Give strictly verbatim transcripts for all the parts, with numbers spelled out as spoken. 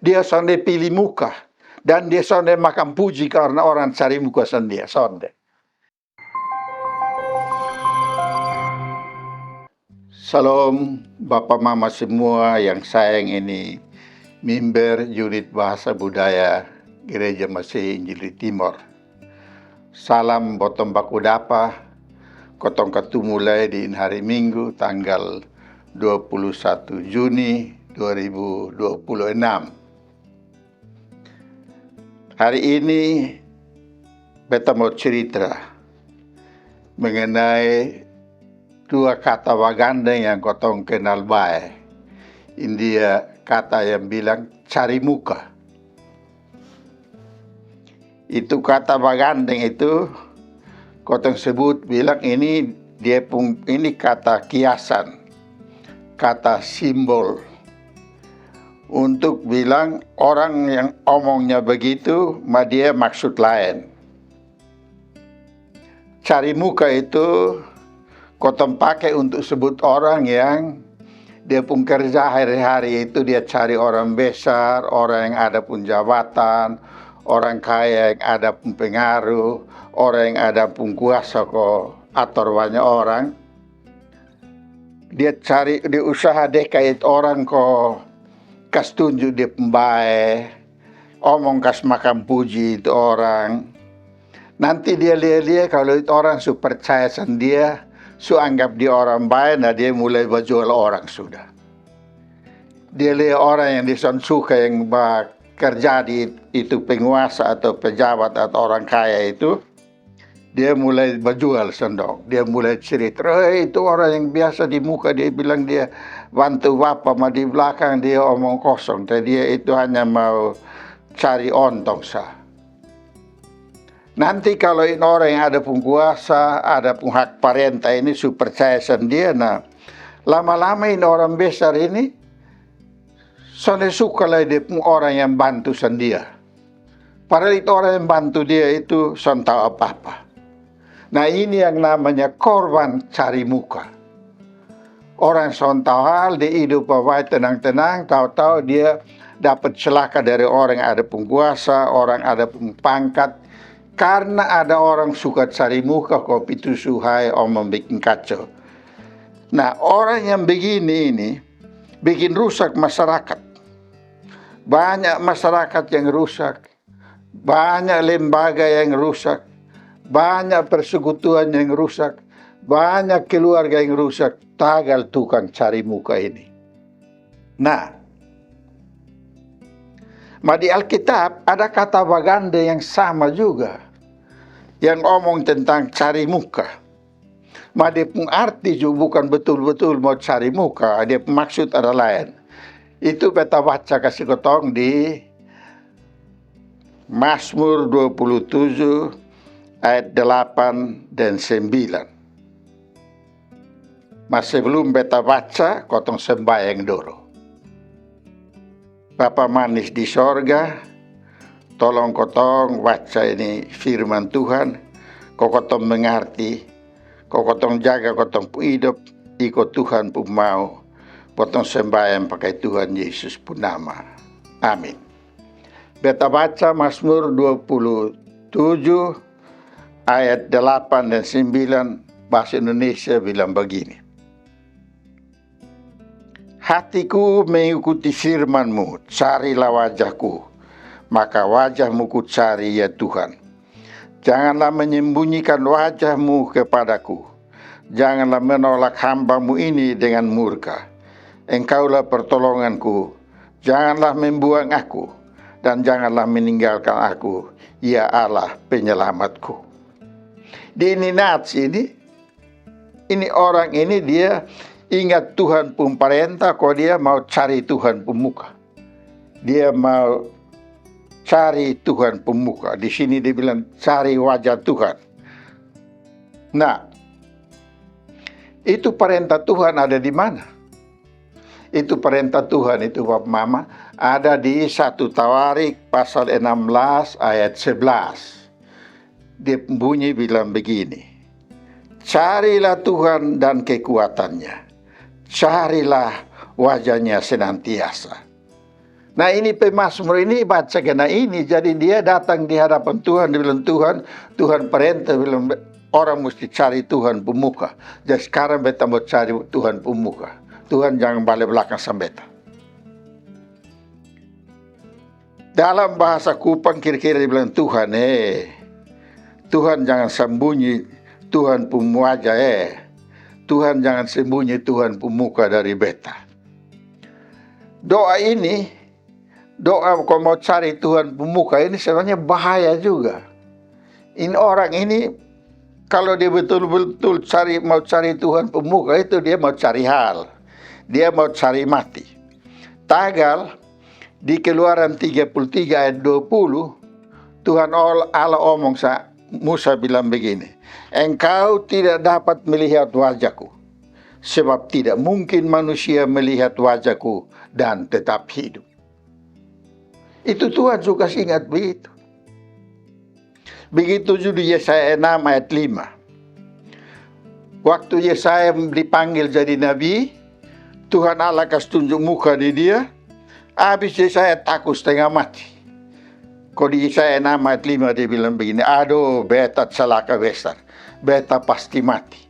Dia sonde pili muka. Dan dia sonde makan puji karna orang cari muka sang dia, sonde. Salom, bapa mama semua yang sayang, ini mimber unit bahasa budaya Gereja Masehi Injili Timor. Salam botong baku dapa, kotong katumu lai di ini hari Minggu tanggal dua puluh satu Juni dua ribu dua puluh enam. Hari ini beta mau cerita mengenai dua kata bagandeng yang kotong kenal bae. Ini dia kata yang bilang cari muka. Itu kata bagandeng itu kotong sebut bilang ini dia pung, ini kata kiasan, kata simbol untuk bilang orang yang omongnya begitu, ma dia maksud laen. Cari muka itu kotong pake untuk sebut orang yang dia pung kerja hari-hari itu dia cari orang besar, orang yang ada pung jabatan, orang kaya yang ada pung pengaruh, orang yang ada pung kuasa ko ator banyak orang. Dia cari, dia usaha deka itu orang ko kas tunju dia pung bae, omong kas makan puji itu orang. Nanti dia lia-lia kalo itu orang su percaya sang dia, su anggap dia orang bae, na dia mulai bajual orang sudah. Dia lia orang yang dia son suka yang bakerja di itu penguasa atau pejabat atau orang kaya itu, dia mulai bajual sang dong. Dia mulai cerita, "Eh, itu orang yang biasa di muka dia bilang dia bantu bapa, ma di belakang dia omong kosong. Te dia itu hanya mau cari ontong sa." Nanti kalo ini orang yang ada pung kuasa, ada pung hak parenta ini su percaya sang dia, na lama-lama ini orang besar ini sonde suka lai dia pung orang yang bantu sang dia. Padahal itu orang yang bantu dia itu son tau apa-apa. Nah, ini yang namanya korban cari muka. Orang son tau hal, dia idup bae tenang-tenang, tau-tau dia dapat celaka dari orang ada pung kuasa, orang ada pung pangkat. Karna ada orang suka cari muka, ko pitu suhai, omong bikin kacau. Nah, orang yang begini ini bikin rusak masyarakat. Banyak masyarakat yang rusak, banyak lembaga yang rusak, banyak persekutuan yang rusak, banyak keluarga yang rusak, tagal tukang cari muka ini. Nah, ma di Alkitab ada kata bagandeng yang sama juga, yang omong tentang cari muka. Ma dia pung arti ju bukan betul-betul mau cari muka, dia pung maksud ada laen. Itu beta baca kasi kotong di Mazmur dua puluh tujuh ayat delapan dan sembilan. Ma sebelum beta baca, kotong sembahyang dolo. Bapa manis di sorga, tolong kotong baca ini firman Tuhan, ko kotong mengarti, ko kotong jaga kotong pung idop, iko Tuhan pung mau. Kotong sembahyang pakai Tuhan Yesus pung nama. Amin. Beta baca Mazmur dua puluh tujuh ayat delapan dan sembilan, bahasa Indonesia bilang bagini. Hatiku mengikuti firman-Mu, carilah wajah-Ku, maka wajah-Mu ku cari, ya Tuhan. Janganlah menyembunyikan wajah-Mu kepadaku, janganlah menolak hamba-Mu ini dengan murka. Engkaulah pertolonganku, janganlah membuang aku, dan janganlah meninggalkan aku, ya Allah penyelamatku. Di ini nats ini, ini orang ini dia ingat Tuhan pung parenta, ko dia mau cari Tuhan pung muka. Dia mau cari Tuhan pung muka. Di sini dia bilang cari wajah Tuhan. Nah, itu parenta Tuhan ada di mana? Itu parenta Tuhan itu, bapa mama, ada di satu Tawarik pasal enam belas ayat sebelas. Dia bunyi bilang begini, "Carilah Tuhan dan kekuatan-Nya. Carilah wajah-Nya senantiasa." Nah, ini pemazmur ini baca kena ini, jadi dia datang di hadapan Tuhan, dia bilang, "Tuhan, Tuhan parenta bilang orang musti cari Tuhan pung muka. Jadi sekarang beta mau cari Tuhan pung muka. Tuhan jangan bale belakang sang beta." Dalam bahasa Kupang kira-kira dia bilang, "Tuhan eh, Tuhan jangan sambunyi Tuhan pung wajah eh. Tuhan jangan sembunyi Tuhan pung muka dari beta." Doa ini, doa ko mau cari Tuhan pung muka ini sebenarnya bahaya juga. Ini orang ini, kalau dia betul-betul cari, mau cari Tuhan pung muka itu, dia mau cari hal. Dia mau cari mati. Tagal di Keluaran tiga puluh tiga ayat dua puluh, Tuhan Al-, Allah omong sa Musa bilang begini, "Engkau tidak dapat melihat wajahku, sebab tidak mungkin manusia melihat wajahku dan tetap hidup." Itu Tuhan su kasi ingat begitu. Begitu juga di Yesaya enam ayat lima. Waktu Yesaya dipanggil jadi nabi, Tuhan Allah kasi tunjuk muka di dia, abis Yesaya taku stenga mati. Ko di Yesaya enam ayat lima dia bilang begini, "Aduh, beta calaka besar, beta pasti mati.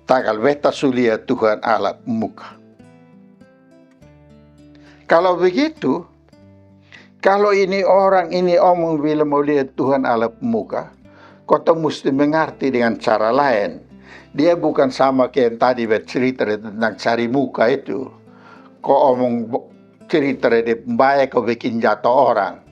Tagal beta su lia Tuhan Allah muka." Kalau begitu, kalau ini orang ini omong bilang mau lia Tuhan Allah muka, kotong musti mengarti dengan cara laen. Dia bukan sama ke yang tadi beta cerita tentang cari muka itu. Ko omong bo-, cerita dia bae ko bikin jatoh orang.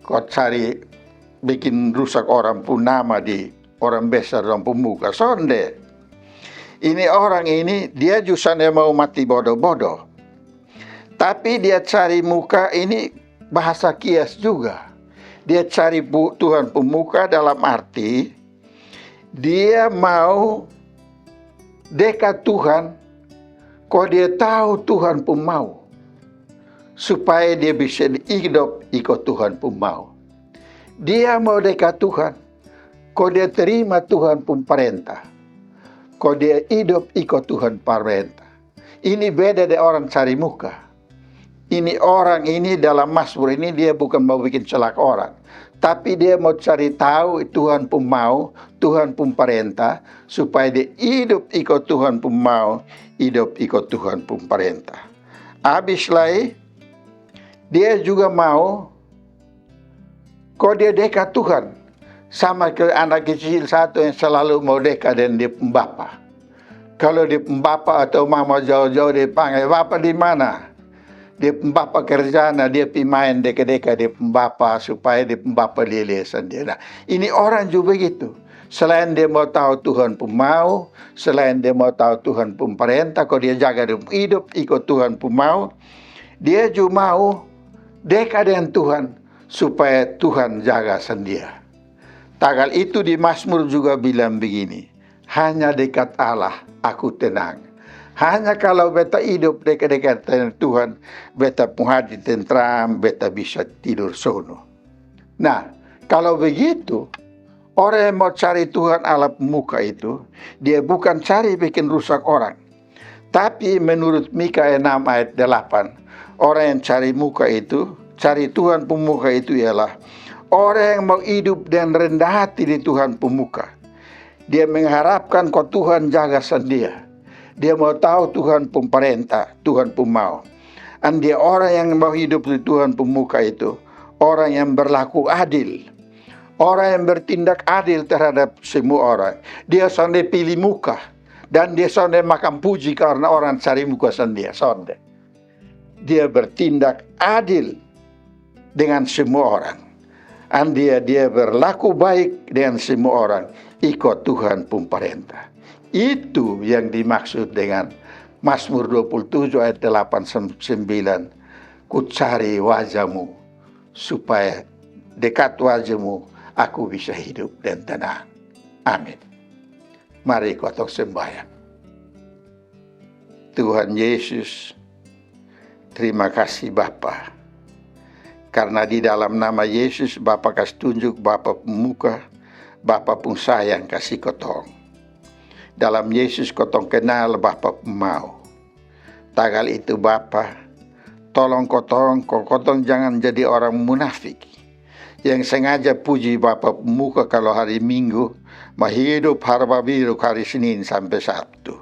Ko cari bikin rusak orang pung nama di orang besar dong pung muka. Sonde. Ini orang ini, dia ju sonde mau mati bodo-bodo. Tapi dia cari muka ini bahasa kias juga. Dia cari pu-, Tuhan pung muka dalam arti dia mau dekat Tuhan, ko dia tahu Tuhan pung mau, supaya dia bisa hidup iko Tuhan pung mau. Dia mau dekat Tuhan, ko dia terima Tuhan pung parenta, ko dia hidup iko Tuhan parenta. Ini beda deng orang cari muka. Ini orang ini dalam Mazmur ini dia bukan mau bikin celaka orang, tapi dia mau cari tahu Tuhan pung mau, Tuhan pung parenta, supaya dia hidup iko Tuhan pung mau, hidup iko Tuhan pung parenta. Abis lai, dia juga mau ko dia dekat Tuhan. Sama ke anak kecil satu yang selalu mau dekat dengan dia pung bapa. Kalau dia pung bapa atau mama jauh-jauh dia panggil, "Bapa di mana?" Dia pung bapa kerjana, dia pi main deka-deka dia pung bapa supaya dia pung bapa lia-lia sandiri. Nah, ini orang juga begitu. Selain dia mau tahu Tuhan pung mau, selain dia mau tahu Tuhan pung parenta, ko dia jaga dia pung hidup iko Tuhan pung mau, dia juga mau dekat dengan Tuhan supaya Tuhan jaga sang dia. Tagal itu di Mazmur juga bilang begini, "Hanya dekat Allah aku tenang." Hanya kalau beta hidup dekat-dekat dengan Tuhan, beta pung hati tentram, beta bisa tidur sono. Nah, kalau begitu, orang yang mau cari Tuhan Allah pung muka itu, dia bukan cari bikin rusak orang. Tapi menurut Mika enam ayat delapan, orang yang cari muka itu, cari Tuhan pung muka itu ialah orang yang mau hidup dengan rendah hati di Tuhan pung muka. Dia mengharapkan ko Tuhan jaga sang dia. Dia mau tahu Tuhan pung parenta, Tuhan pung mau. Andia orang yang mau hidup di Tuhan pung muka itu, orang yang berlaku adil. Orang yang bertindak adil terhadap semua orang. Dia sonde pilih muka. Dan dia sonde makan puji karena orang cari muka sang dia. Sonde. Dia bertindak adil dengan semua orang. Andia dia berlaku baik dengan semua orang. Iko Tuhan pung parenta. Itu yang dimaksud dengan Mazmur dua puluh tujuh ayat delapan sembilan. "Ku cari wajahmu, supaya dekat wajahmu aku bisa hidup dan tenang." Amin. Mari kotong sembahyang. Tuhan Yesus, terima kasih Bapa. Karena di dalam nama Yesus Bapa kas tunjuk Bapa pung muka, Bapa pung sayang kasi kotong. Dalam Yesus kotong kenal Bapa pung mau. Tagal itu Bapa, Tolong kotong ko kotong jangan jadi orang munafik yang sengaja puji bapa muka kalo hari minggu, ma hidup harbabiruk hari sinin sampe sabtu.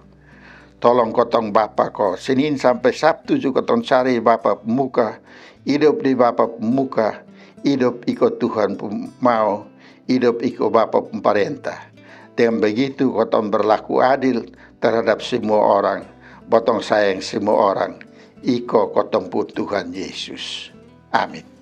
Tolong kotong bapa ko sinin sampe sabtu ju kotong cari bapa muka, hidup di bapa muka, hidup iko tuhan mau, hidup iko bapa parenta. Dengan begitu kotong berlaku adil terhadap semua orang, botong sayang semua orang, iko kotong pu tuhan yesus. Amin.